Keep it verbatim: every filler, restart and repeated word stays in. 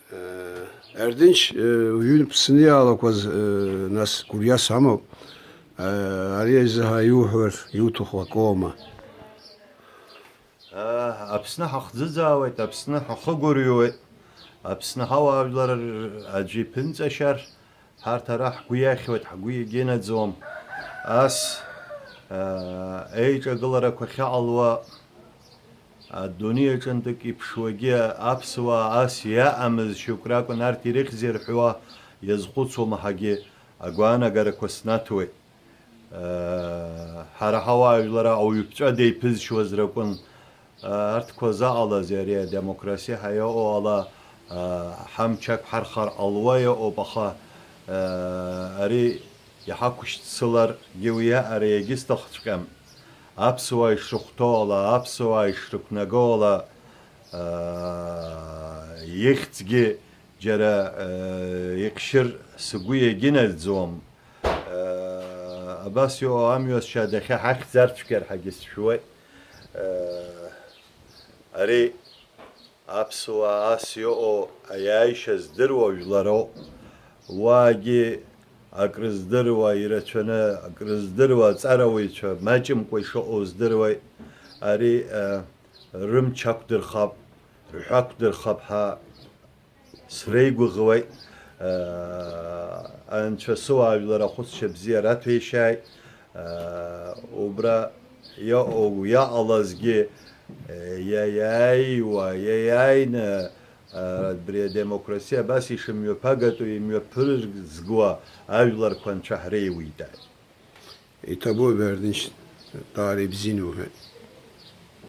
Ардынч, уҩны Аԥсны иаалақәаз, нас гәырҩас амоуп, ари азыҳәа иуҳәар иуҭаху акоума? Аԥсны ҳахӡыӡаауеит, Аԥсны ҳахыгәырҩуеит, Аԥсны ҳауаажәлар аӡәы иԥынҵашьар, ҳарҭ ара ҳгәы иахьуеит, ҳгәы иагьынаӡом. Ас, еиҿагыларақәа ахьыҟалуа, адунеи аҿынтәык иԥшуагьы аԥсуаа ас иаамыз шьоук ракәын, арҭ ирыхьзеи рҳәуа иазхәыцуам, ҳагьы агәаанагарақәа снаҭуеит. Ҳара ҳауаажәлар ауаҩԥҵәа деиԥызшьуаз ракәын. Арҭқәа заҟалазеи ари адемокраси ҳәа иҟоу ала, ҳамч ақәҳархар ҟалуа иҟоуп, аха ари иҳақәшьцыларгьы уи аҟара иагьысҭахҵәҟьам. Аԥсуаа ишрыхәҭоу ала, аԥсуаа ишрықәнаго ала, ихьӡгьы џьара иҟьшьыр сгәы иагьынаӡом. Абас иҟоу амҩасшьа адәахьы ҳахьӡар цәгьар ҳәагьы сшәуеит. Ари аԥсуаа ас иҟоу аиааишьа здыруа жәлароуп. Уаагьы акрыздыруа, ирацәаны акрыздыруа аҵарауаҩцәа маҷымкәа ишыҟоу здыруеит. Ари рымч ақәдырхап, рҳәы ақәдырхап ҳәа среигәыӷуеит. Анцәа сыуаажәлар ахәыцшьа бзиа раҭәеишьааит. Убра иаҟоу иаҟалазгьы иаиааиуа, иаиааины абри адемокраси абас ишымҩаԥагатәу имҩаԥырзгуа ажәларқәа анцәа ҳреиуеитааит. Иҭабуп, Ардынч, даара ибзианы уҳәеит.